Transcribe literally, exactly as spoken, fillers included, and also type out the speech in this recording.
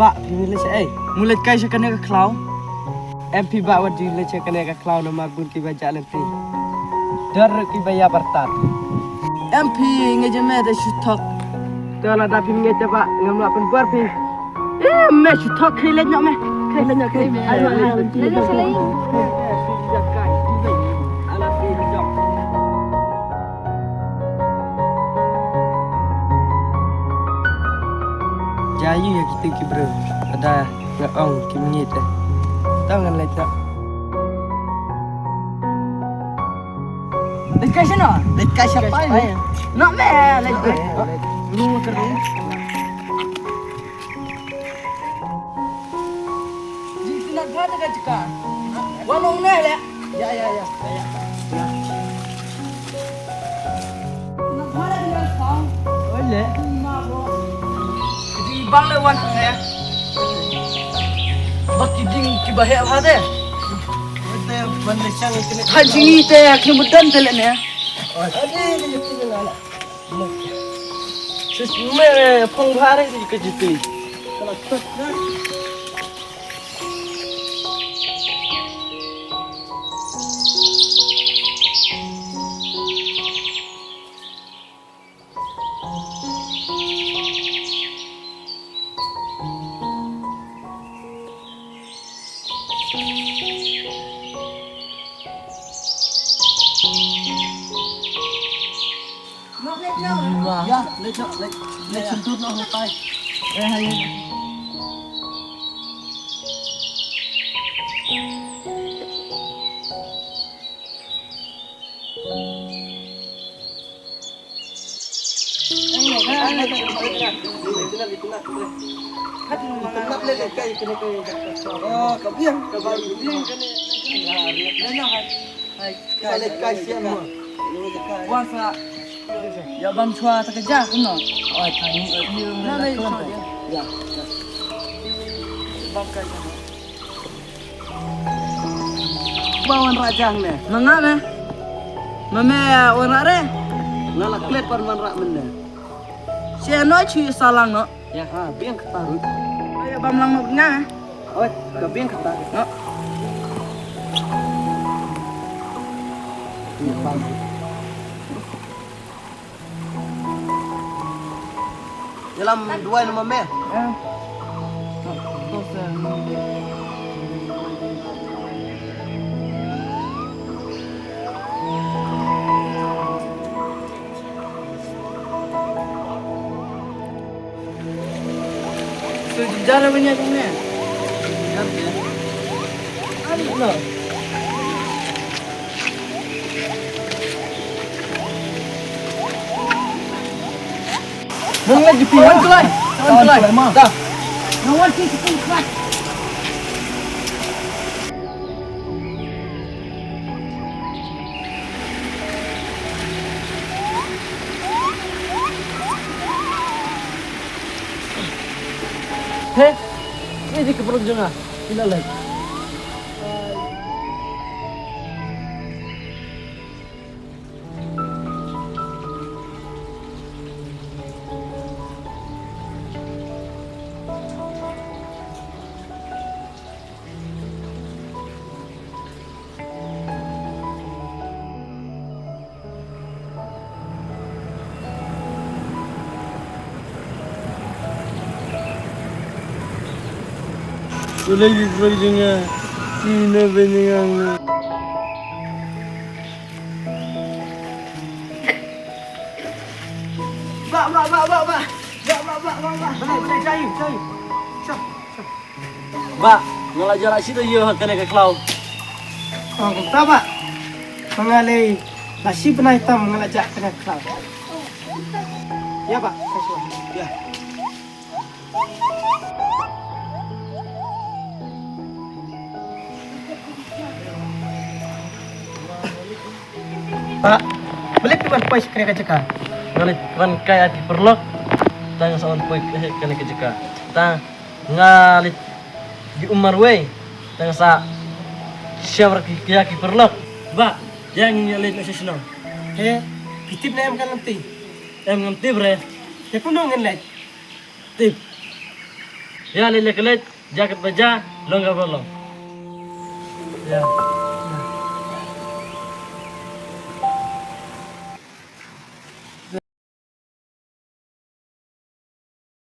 Bah, phi leit shaei? Ngan leit kai sha kane ka khlaw. Em phi bah, wat ju leit sha kane ka khlaw namar bun kiba jah lynti. Don ruh kiba ïa bartat. Em phi, nga jam me da shu thok. To lada phim ngeit te bah, ngam lah pynbor phi. Eh, me shu thok, khie leit noh me. Khie leit noh, khie. Ai, ai, ai. Jia ïa kito ki briew. Lada nga ong kim ngeit te. To ngan leit noh. Leit kai shano? Leit kai shapai. Noh me, leit kai. Lu ka ru. Ji, tu na bha ta ka jaka. Wan ong ne le. Ya, ya, ya. Ya, ya. Na bha ta ka jaka. Oi le. Ma bro. Ji bang le wan ne. Ba ki ding ki ba heh bha te. Oi te ban le shang kene. Ha jing i te ya ki mudan te le ne. Oi. Ade, ade, ade, ade. Sis me phong bha re ka jiti. Ya, leit noh, leit, leit sentuh noh, leit. Eh, hai. Wan sa. Ya bam chwa ta ka ja kumno. Na le. Ya. Bam ka ja. Ba wanrah jang ne. Ma nga me. Ma me wanrah re. Nga la klet ban wanrah mynne. Shi no chu salang no. Ya ha, biang kata ru. Ya bam lang no nga me. Oi, ka biang kata. No. Ya bam. Ïalam duwai namar me. Eh. So, jara banya kene. Ano? Mong lagi pi. Wan kulai. Wan kulai. Ma. Dah. Wan kulai. He, ini ke perut jengah. Ina lagi. Boleh diperlukan dengan ini dengan Ba, ba, ba, ba, ba. Ba, ba, ba, ba, ba. Ba, ba, ba, ba. Ba, nga la jah shisha ïa kane ka khlaw. Oh, kumta ba. Nga lei ba shi bnai tam nga la jah kane ka khlaw. Ïa ba, ka shuwa. Ïa. Ba, balei phi wan poi sha kane ka jaka? Nga leit wan kai ïa ki paralok. Tang sa wan poi sha kane ka jaka. Tang Nga leit ki umar wei, tang sa shem ra ki ïa ki paralok. Ba, ïa ngin ïa leit na shisha shnong. He, phi tip ne em kan lynti? Em ngam tip re. Te kumno ngin leit? Tip. Ïa leit leit ka leit, ja kat ba ja, long ka ba long. Ïa.